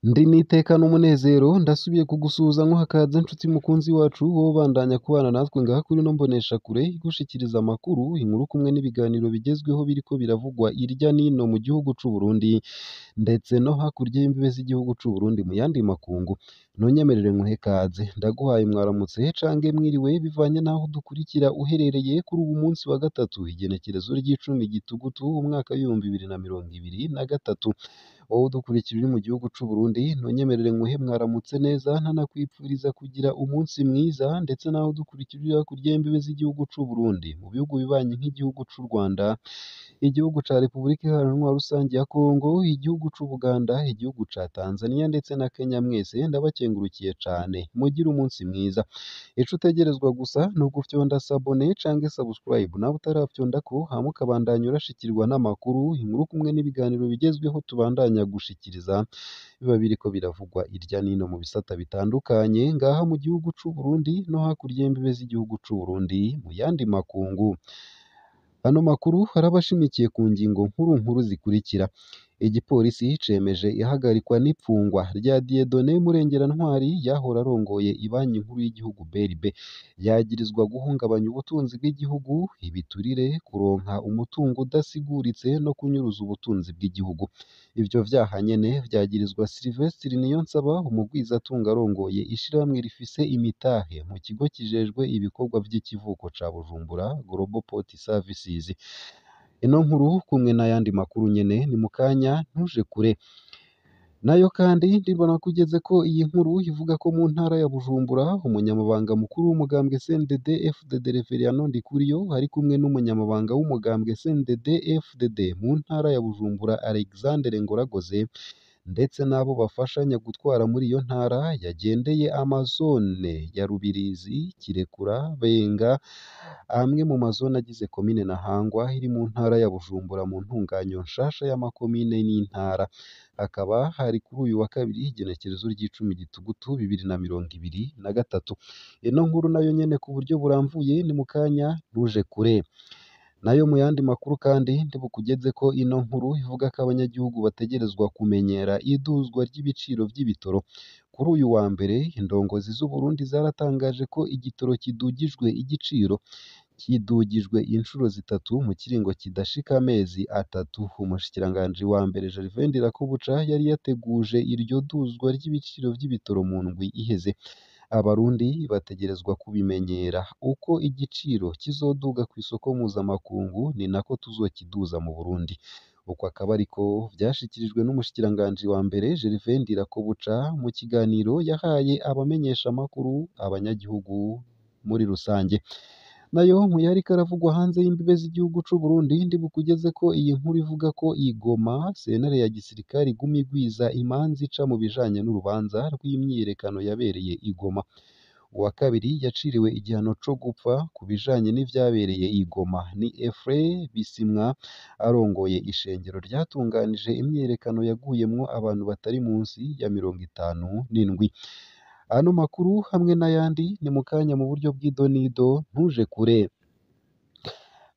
Ndi n'iteka n'umunezero ndasubiye kugusuhuza nkuha nshuti mukunzi wacu wowe ubandanya kubana natwe ngaha kuri ino mboneshakure igushikiriza amakuru, inkuru kumwe n'ibiganiro bigezweho biriko biravugwa irya nino mu gihugu c'u Burundi ndetse no hakurya y'imbibe z'igihugu c'u Burundi mu yandi makungu. Ntunyemerere nkuhe kaze, ndaguhaye mwaramutse cange mwiriwe bivanye n'aho udukurikira uherereye kuri uwu munsi wa gatatu igenekerezo ry'icumi gitugutu umwaka w'2023. Wowe udukurikira uri mu gihugu c'u Burundi ntunyemerere nkuhe mwaramutse neza ntanakwipfuriza kugira umunsi mwiza, ndetse naho udukurikira uri hakurya y'imbibe z'igihugu c'u Burundi mu bihugu bibanyi nk'igihugu c'u Rwanda, igihugu ca Repubulika Iharanira Intwaro Rusangi ya Kongo, igihugu c'Ubuganda, igihugu ca Tanzania ndetse na Kenya, mwese ndabakengurukiye cane mugire umunsi mwiza. Ico utegerezwa gusa ni ugufyonda s'abonner canke subscribe nawe utarafyondako, hama ukabandanya urashikirwa n'amakuru, inkuru kumwe n'ibiganiro bigezweho tubandanya gushikiriza biba biriko biravugwa irya nino mu bisata bitandukanye ngaha mu gihugu c'u Burundi no hakurya y'imbibe z'igihugu c'u Burundi mu yandi makungu. Ano makuru arabashimikiye ku ngingo nkuru nkuru zikurikira: igipolisi cemeje ihagarikwa n'ipfungwa rya Dieudonné Murengerantwari yahora arongoye ibanki nkuru y'igihugu BRB, yagirizwa guhungabanya ubutunzi bw'igihugu, ibiturire, kuronka umutungo udasiguritse no kunyuruza ubutunzi bw'igihugu. Ivyo vyaha nyene vyagirizwa Sylvestre Niyonsaba, umugwizatunga arongoye ishirahamwe rifise imitahe mu kigo kijejwe ibikorwa vy'ikivuko ca Bujumbura Global Port Services. Ino nkuru kumwe n'ayandi makuru nyene ni mukanya ntuje kure. Nayo kandi ndibona ko ugeze ko iyi nkuru ivuga ko mu ntara ya Bujumbura umunyamabanga mukuru w'umugambwe CNDD FDD Reveriyano Ndikuriyo ari kumwe n'umunyamabanga w'umugambwe CNDD FDD mu ntara ya Bujumbura Alexandre Ngoragoze ndetse n'abo bafashanya gutwara muri iyo ntara yagendeye amazone ya Rubirizi, Kirekura, Benga, amwe mu mazone agize komine Ntahangwa iri mu ntara ya Bujumbura mu ntunganyo nshasha y'amakomine n'intara. Hakaba hari kuri uyu wa kabiri igenekerezo ry'icumi gitugutu 2023. Ino nkuru nayo nyene ku buryo buramvuye ni mukanya ntuje kure. Nayo mu yandi makuru kandi ndibukugeze ko ino nkuru ivuga ko abanyagihugu bategerezwa kumenyera iduzwa ry'ibiciro vy'ibitoro. Kuri uyu wa mbere indongozi z'u Burundi zaratangaje ko igitoro kidugijwe igiciro, kidugijwe inshuro zitatu mu kiringo kidashika amezi atatu. Umushikiranganji wa mbere Gervais Ndirakobuca yari yateguje iryo duzwa ry'ibiciro vy'ibitoro mu ndwi iheze. Abarundi bategerezwa kubimenyera, uko igiciro kizoduga kw'isoko mpuzamakungu ni nako tuzokiduza mu Burundi. Uko akaba ariko vyashikirijwe n'umushikiranganji wa mbere Gervais Ndirakobuca mu kiganiro yahaye abamenyeshamakuru, abanyagihugu muri rusange. Nayo mu yariko aravugwa hanze y'imbibe z'igihugu c'u Burundi ndibukugeze ko iyi nkuru ivuga ko i Goma sentare ya gisirikare iguma igwiza imanza ica mu bijanye n'urubanza rw'imyiyerekano yabereye i Goma. Uwa kabiri yaciriwe igihano co gupfa ku bijanye n'ivyabereye i Goma ni Efrain Bisimwa arongoye ishengero ryatunganije imyiyerekano yaguyemwo abantu batari munsi ya 57. Ano makuru hamwe n'ayandi ni mukanya mu buryo bw'idonido ntuje kure.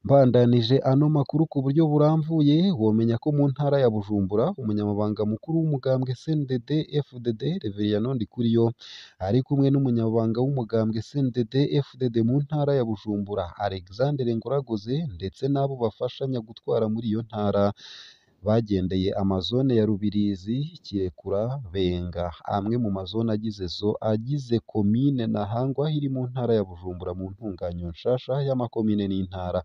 Mbandanije ano makuru ku buryo buramvuye womenya ko mu ntara ya Bujumbura umunyamabanga mukuru w'umugambwe CNDD FDD Reveriyano Ndikuriyo ari kumwe n'umunyamabanga w'umugambwe CNDD FDD mu ntara ya Bujumbura Alexandre Ngoragoze ndetse n'abo bafashanya gutwara muri iyo ntara bagendeye amazone ya Rubirizi, Kirekura, Benga, amwe mu mazone agize komine Ntahangwa iri mu ntara ya Bujumbura mu ntunganyo nshasha y'amakomine n'intara.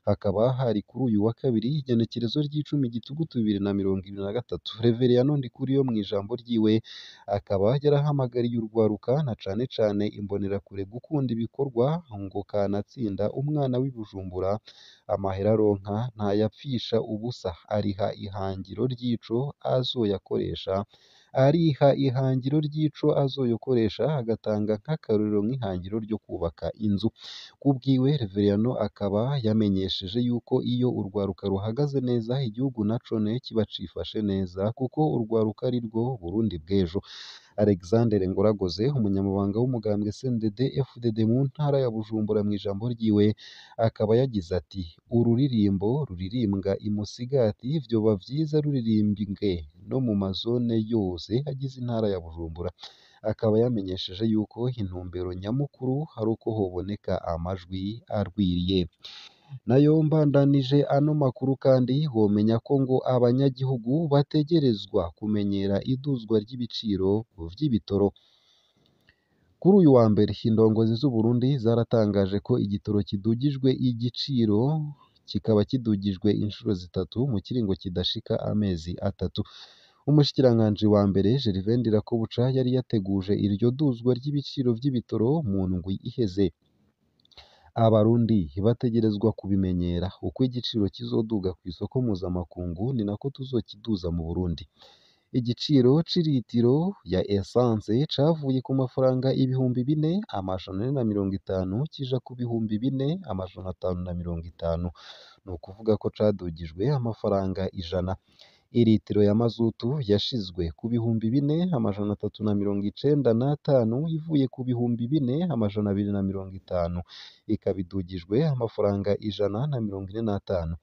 Hakaba hari kuri uyu wa kabiri igenekerezo ry'icumi gitugutu 2023. Reveriyano Ndikuriyo mu ijambo ryiwe akaba yarahamagariye urwaruka na cane cane imbonerakure gukunda ibikorwa ngo kanatsinda umwana w'i Bujumbura amahera aronka ntayapfisha ubusa, ariha ihangiro ry'ico azoyakoresha, ariha ihangiro ry'ico azoyakoresha, agatanga nk'akarorero nk'ihangiro ryo kubaka inzu. Kubwiwe Reveriyano akaba yamenyesheje yuko iyo urwaruka ruhagaze neza igihugu nacone kiba cifashe neza kuko urwaruka arirwo Burundi bw'ejo. Alexander Ngoragoze, umunyamabanga w'umugambwe CNDD FDD mu ntara ya Bujumbura, mw'ijambo ryiwe akaba yagize ati: "Ururirimbo ruririmbwa i Musigati vyoba vyiza ruririmbwe no mu mazone yose agize intara ya Bujumbura." Akaba yamenyesheje yuko intumbero nyamukuru ari uko hoboneka amajwi arwiriye. Nayo mbandanije ano makuru kandi womenya ko ngo abanyagihugu bategerezwa kumenyera iduzwa ry'ibiciro vy'ibitoro. Kuri uyu wa mbere indongozi z'Uburundi zaratangaje ko igitoro kidugijwe igiciro, kikaba kidugijwe inshuro zitatu mu kiringo kidashika amezi atatu. Umushikiranganji wa mbere Gervais Ndirakobuca yari yateguje iryo duzwa ry'ibiciro vy'ibitoro mu ndwi iheze. Abarundi bategerezwa kubimenyera, uko igiciro kizoduga kw'isoko mpuzamakungu ni nako tuzokiduza mu Burundi. Igiciro c'iritiro ya essence cavuye ku mafaranga 4450 kija ku 4550, ni ukuvuga ko cadugijwe amafaranga 100. Iritiro ya mazutu yashizwe ku 4395 ivuye ku 4250, ikaba idugijwe amafaranga 145.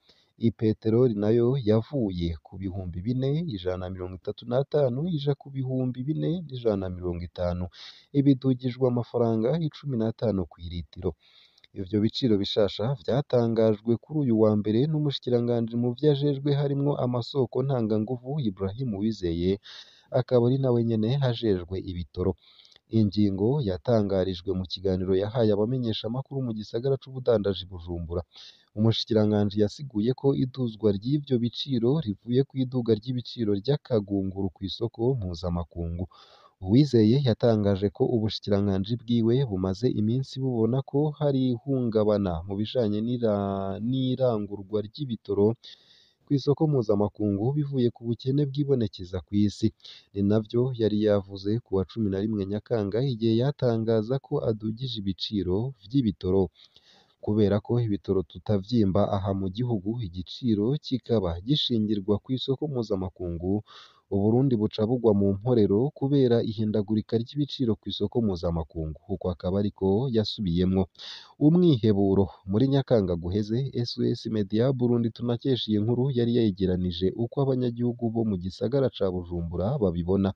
Ipeteroli nayo yavuye ku 4135 ija ku 4150, ibidugijwe amafaranga 15 kw'iritiro. Ivyo biciro bishasha vyatangajwe kuri uyu wa mbere n'umushikiranganji mu vyo ajejwe harimwo amasoko ntanganguvu Ibrahim Uwizeye, akaba ari nawe nyene ajejwe ibitoro. Ingingo yatangarijwe mu kiganiro yahaye abamenyeshamakuru mu gisagara c'ubudandaji Bujumbura. Umushikiranganji yasiguye ko iduzwa ry'ivyo biciro rivuye kw'iduga ry'ibiciro ry'akagunguru kw'isoko mpuzamakungu. Uwizeye yatangaje ko ubushikiranganji bwiwe bumaze iminsi bubona ko hari ihungabana mu bijanye n'irangurwa ry'ibitoro kw'isoko mpuzamakungu bivuye ku bukene bwibonekeza kw'isi. Ni navyo yari yavuze ku wa 11 Nyakanga igihe yatangaza ko adugije ibiciro vy'ibitoro. Kubera ko ibitoro tutavyimba aha mu gihugu, igiciro kikaba gishingirwa kw'isoko mpuzamakungu, Uburundi buca bugwa mu mporero kubera ihindagurika ry'ibiciro kw'isoko mpuzamakungu. Uko akaba ariko yasubiyemwo. Umwiheburo muri Nyakanga guheze, SOS Media Burundi tunakesha iyi nkuru yari yegeranije uko abanyagihugu bo mu gisagara ca Bujumbura babibona.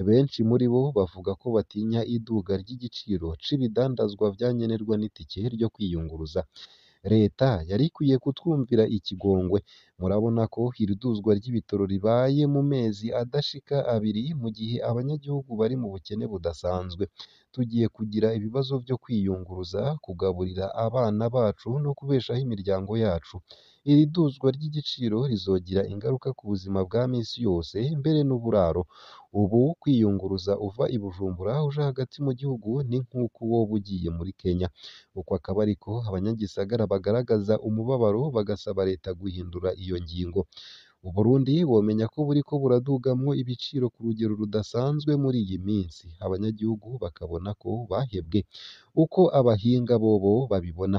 Benshi muri bo bavuga ko batinya iduga ry'igiciro c'ibidandazwa vyankenerwa n'itike ryo kwiyunguruza. Leta yari ikwiye kutwumvira ikigongwe. Murabona ko iri duzwa ry'ibitoro ribaye mu mezi adashika abiri mu gihe abanyagihugu bari mu bukene budasanzwe. Tugiye kugira ibibazo vyo kwiyunguruza, kugaburira abana bacu no kubeshaho imiryango yacu. Iri duzwa ry'igiciro rizogira ingaruka ku buzima bwa misi yose, mbere n'uburaro. Ubu kwiyunguruza uva i Bujumbura uja hagati mu gihugu ni nk'uko woba ugiye muri Kenya. Uko akaba ariko abanyagisagara bagaragaza umubabaro bagasaba leta guhindura iyo ngingo. Uburundi womenya ko buriko buradugamwo ibiciro ku rugero rudasanzwe muri iyi minsi, abanyagihugu bakabona ko bahebwe. Uko abahinga bobo babibona.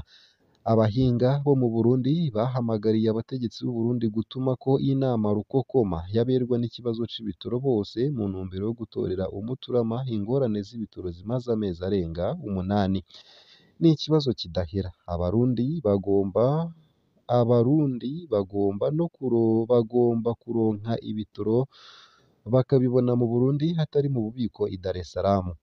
Abahinga bo mu Burundi bahamagariye abategetsi b'Uburundi gutuma ko inama rukokoma yaberwa n'ikibazo c'ibitoro bose mu ntumbero yo gutorera umuturama ingorane z'ibitoro zimaze amezi arenga 8. Ni ikibazo kidahera. Abarundi bagomba no bagomba kuronka ibitoro bakabibona mu Burundi hatari mu bubiko i Dar es Salaam.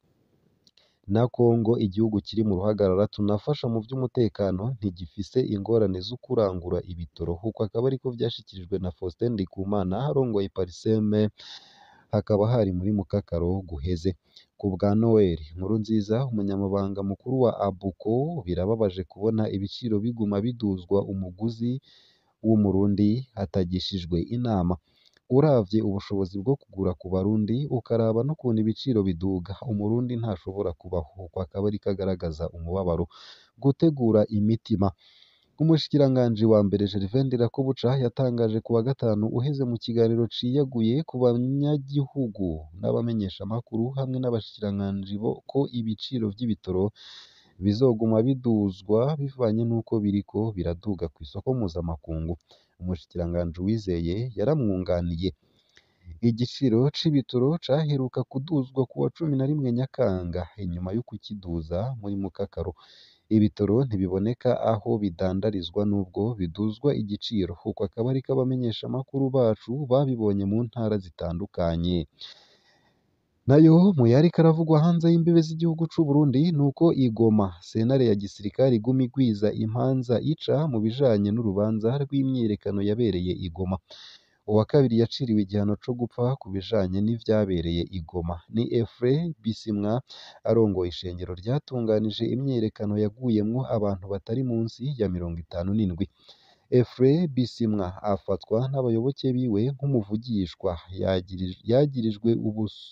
Na Congo, igihugu kiri mu ruhagarara tunafasha mu vy'umutekano, ntigifise ingorane zo kurangura ibitoro. Uko akaba ariko vyashikirijwe na Faustin Ndikumana arongoye Parseme, hakaba hari muri Mukakaro guheze. Ku bwa Noel Nkurunziza, umunyamabanga mukuru wa ABUKO, birababaje kubona ibiciro biguma biduzwa umuguzi w'Umurundi atagishijwe inama. Uravye ubushobozi bwo kugura ku Barundi, ukaraba n'ukuntu ibiciro biduga, Umurundi ntashobora kubaho. Uko akaba ariko agaragaza umubabaro. Gutegura imitima. Umushikiranganji wa mbere Gervais Ndirakobuca yatangaje ku wa gatanu uheze mu kiganiro ciyaguye ku banyagihugu n'abamenyeshamakuru hamwe n'abashikiranganji bo ko ibiciro vy'ibitoro bizoguma biduzwa bivanye n'uko biriko biraduga kw'isoko mpuzamakungu. Umushikiranganji Uwizeye yaramwunganiye. Igiciro c'ibitoro caheruka kuduzwa kuwa 11 Nyakanga inyuma yo kukiduza muri mukakaro. Ibitoro ntibiboneka aho bidandarizwa nubwo biduzwa igiciro, uko akaba ariko abamenyeshamakuru bacu babibonye mu ntara zitandukanye. Nayo mu yariko aravugwa hanze y'imbibe z'igihugu c'u Burundi nuko i Goma sentare ya gisirikare iguma igwiza imanza ica mu bijanye n'urubanza rw'imyiyerekano yabereye i Goma. Uwa kabiri yaciriwe igihano co gupfa ku bijanye n'ivyabereye i Goma ni Euphré Bisimwa arongoye ishengero ryatunganije imyiyerekano yaguyemwo abantu batari munsi ya 57. Euphré Bisimwa afatwa n'abayoboke biwe nk'umuvugishwa yagirijwe ubusu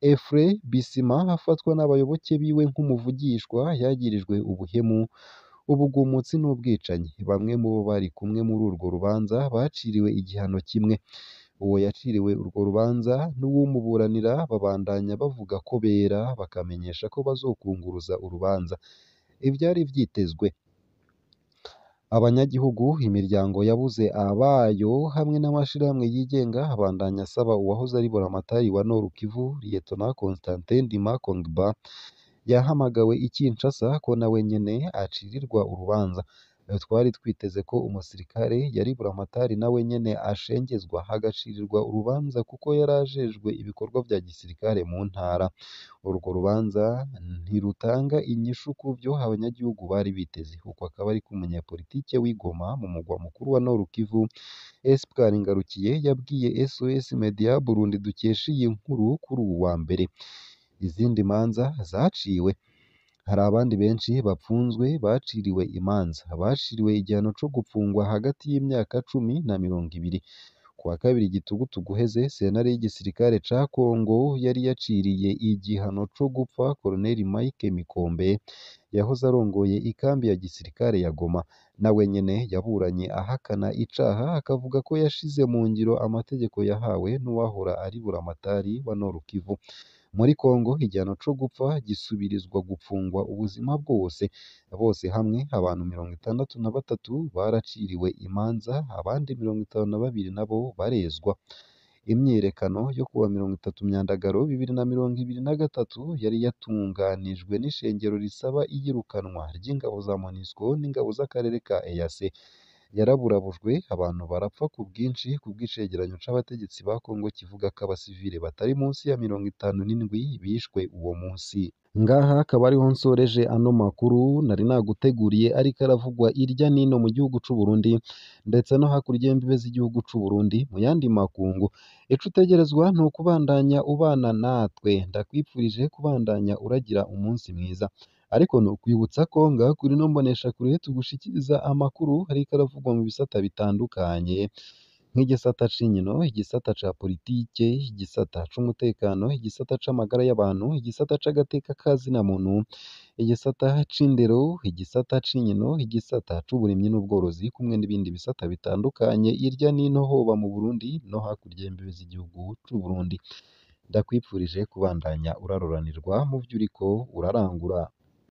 Euphré Bisima afatwa n'abayoboke biwe nk'umuvugishwa yagirijwe ubuhemu, ubugumutsi n'ubwicanyi. Bamwe mu bo bari kumwe muri urwo rubanza baciriwe igihano kimwe. Uwo yaciriwe urwo rubanza n'uwumuburanira babandanya bavuga ko bera, bakamenyesha ko bazokunguruza urubanza. Ivyari vyitezwe abanyagihugu, imiryango yabuze abayo hamwe n'amashirahamwe yigenga abandanya asaba uwahoze ari buramatari wa Nord Kivu Lieutenant Constantin Ndima Kongba yahamagawe i Kinshasa ko nawe nyene acirirwa urubanza. Twari twiteze ko umusirikare yari buramatari nawe nyene ashengezwa agacirirwa urubanza kuko yari ajejwe ibikorwa vya gisirikare mu ntara. Urwo rubanza ntirutanga inyishu kuvyo abanyagihugu bari biteze. Uko akaba ariko umunyapolitike w'i Goma mu mugwa mukuru wa Nord Kivu Espoir Ngarukiye yabwiye SOS Media Burundi dukesha iyi nkuru kuri uwu wa mbere. Izindi manza zaciwe. Hari abandi benshi bapfunzwe baciriwe imanza, baciriwe igihano co gupfungwa hagati y'imyaka 10 na 20. Kuwa kabiri Gitugutu guheze, sentare y'igisirikare ca Congo yari yaciriye igihano co gupfa Colonel Mike Mikombe yahoze arongoye ikambi ya gisirikare ya Goma. Nawe nyene yaburanye ahakana icaha akavuga ko yashize mu ngiro amategeko yahawe n'uwahora ari buramatari wa Nord Kivu. Muri Congo igihano co gupfa gisubirizwa gupfungwa ubuzima bwose. Bose hamwe abantu 63 baraciriwe imanza, abandi 52 nabo barezwa. Imyiyerekano yo kuwa 30 Myandagaro 2023 yari yatunganijwe n'ishengero risaba iyirukanwa ry'ingabo za MONUSCO n'ingabo z'akarere ka EAC. Yaraburabujwe abantu barapfa ku bwinshi kubw'icegeranyo c'abategetsi ba Congo kivuga ko abasivile batari munsi ya 57 bishwe uwo munsi. Ngaha akaba ariho nsoreje ano makuru nari naguteguriye ariko aravugwa irya nino mu gihugu c'u Burundi ndetse no hakurya y'imbibe z'igihugu c'u Burundi mu yandi makungu. Ico utegerezwa ni ukubandanya ubana natwe. Ndakwipfurije kubandanya uragira umunsi mwiza. Ariko nokwibutsa ko ngaha kuri ino mboneshakure tugushikiriza amakuru ariko aravugwa mu bisata bitandukanye nk'igisata c'inkino, igisata ca politike, igisata c'umutekano, igisata c'amagara y'abantu, igisata c'agateka ka zina muntu, igisata c'indero, igisata c'inkino, igisata c'uburimyi n'ubworozi kumwe n'ibindi bisata bitandukanye irya nino hoba mu Burundi no hakurya y'imbibe z'igihugu c'u Burundi. Ndakwipfurije kubandanya uraroranirwa mu vyo uriko urarangura.